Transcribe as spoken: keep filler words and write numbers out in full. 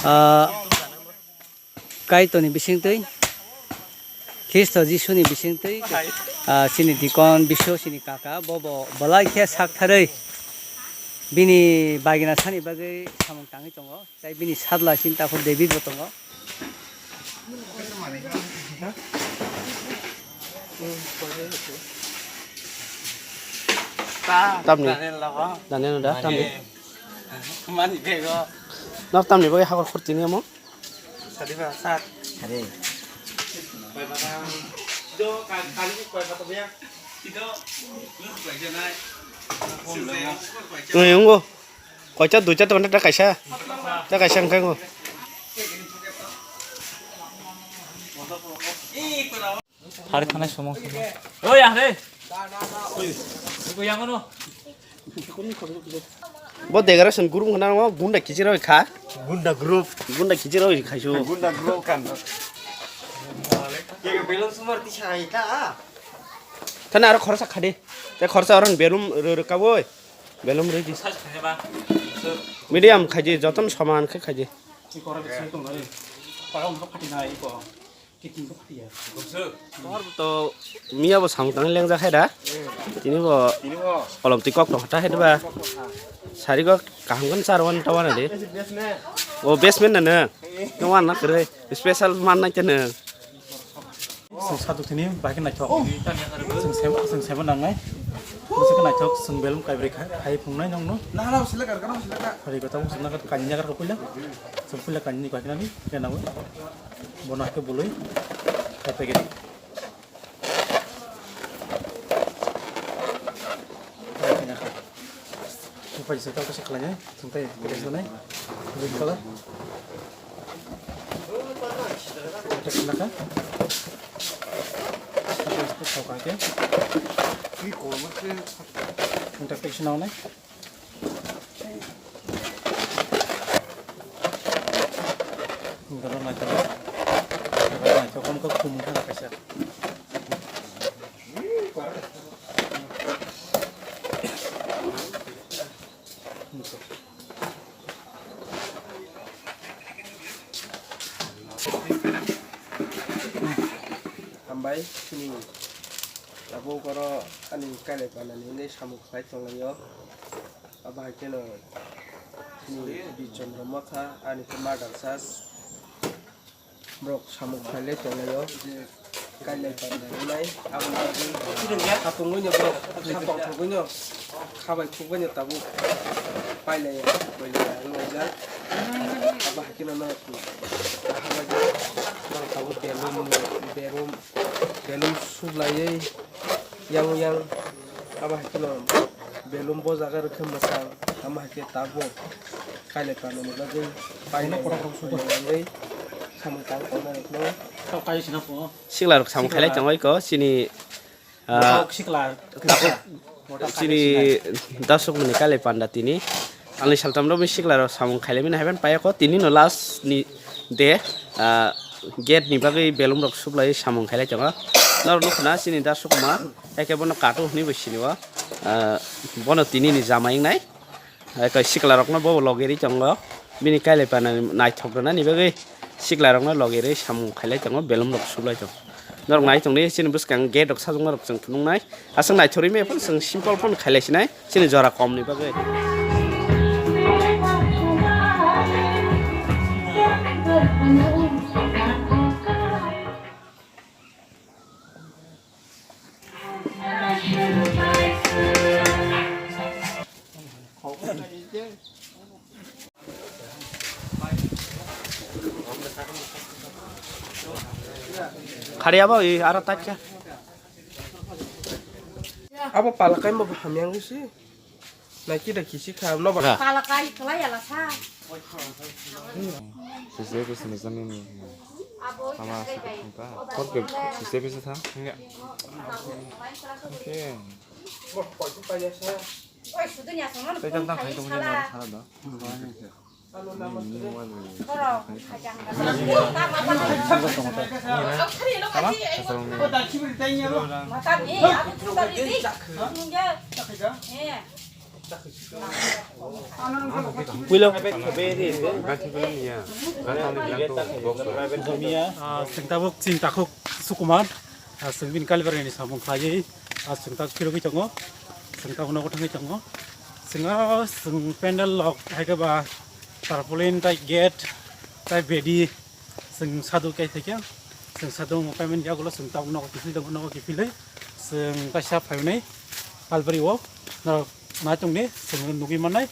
Ah, Kaitorni bisingtwi, Khristo Jisuni bisingtwi, ah, chini dikon, biso, chini kaka, bobo belai khe saktharwi bini bagina sani bagwi samung tangwi tongo, tei bini sadla chini takhuk David bo tongo. Tamni. Daniel da, tamni. Mani bego. Nok tamni bagwi hakor khurtini amo? Sadi ba, sat. Sadi. Koi ba tam. Do, kali, kali koi ba to ya. Ido, lu koi je nai. Oi, ungo. Koicha, duicha, tonta, ta kaisa. Ta kaisa, wngkha, ungo. Hari thanai somong somong. Oi, ahre. Oi, yang ano. Bo decoration group hwnna no gunda kichir oi kha. Gunda group. Gunda kichir oi khaisu. Gunda group kan. Ye belum sumar ti sai ta. Thana aro khorsa khade. Te khorsa aron belum ro ro kaboi. Belum ro di. Medium khaji joton saman khe khaji. Ki kora bichai tong nai. Para um khati nai ko. Tomar to miya bo samung tangwi lengjak hai da. Tini bo kolom twi kok tong kha hai da ba. Sari kok kaham kan sar wan ta wan de. O basement na na. No wan na kre special man na chana. Sung satu tini bahkan naithok. Sung sem sung sem nang nai. Sung naithok sung belum kai beri khai phung nai nong no. Na na sila kar kar sila kar. Hari kata sung na kanya kar ko puila. Sung puila kanya ni kanya ni kena. Bono haikhe bului, kaipai gini. Kaipai se kau kasa khalai nai, tungkai kaipai se nai, green color. Kaipai se naka. Kaipai se kau kake. Kaipai se nau nai. Borok naithok, borok naithok, omo khe khum wngkha kaisa. Hambai, chini tabuk oro ani kailai panani hwnwi samung khlai tonglaio. Abo hai kheno chini Bijondro Motha ani khe mother church borok samung khailai tonglaio, kailai panna rwnai aboni bagwi khatungwino borok khatongthogwino khabai khukbaino tabuk pailaiya pailaiya wnglaijak. Abo hai kheno norok norok tabuk belum belum belum sublaiwi yang yang abo hai kheno belum bo jaga rwkhe mwchang, amo hai khe tabuk kailai panani bagwi pailai wngwi samung tang tongnai rokno. Sikla rok samung khailai tongwi ko chini, ah, sikla tabuk chini dasukmani kailai panda tini. Ani saltam rok sikla rok samung khailai mani haiban payako tini no last ni de, ah, gate ni bagwi belum rok sublai samung khailai tongo. Norok nukho na chini da sukma eke bono katu hwnwi bo sini o, ah, bono tini ni jamai wngnai. Eke sikla rokno bo loge ri tongo bini kailai panani naithok rwnani bagwi sikla rokno loge ri samung khailai tongo belum rok sublai tongo. Norok nai tongdi chini bwskang gate rok sajwkma rok chwng phunuknai. Aswk naithorwi maya phano chwng simple phano khailai sinai chini jora komni bagwi. Khari abo i aro tatkha. Abo palakai mo hamyang si. Naki da kisi kha no ba. Palakai khlai ala sa. Sise ko sini sami ni. Abo Sama khlai bai. Kor ke sise bisa tha? Enggak. Oke. Mo koi tu pa ya sa. Oi, sudu nya sono. Tei tam tam khai tong sala. Sala da. Puilo. Ah, chwng tabuk chini takhuk Sukumar. Ah, chwng bini Kalibari ni samung khlaiwi. Ah, chwng tak phirogwi tongo. Chwng tabuk nogo thangwi tongo. Chwng ah, chwng pandal lok hai khe ba tarpaulin tai gate tai bedi. Chwng sadu kai thai khe. Chwng sadu mo payment yagulo chwng tabuk nogo kiphil tongo, nogo kiphilwi. Chwng kaisa phainai Kalibari o. Norok nai tongni chwng nugwi mannai.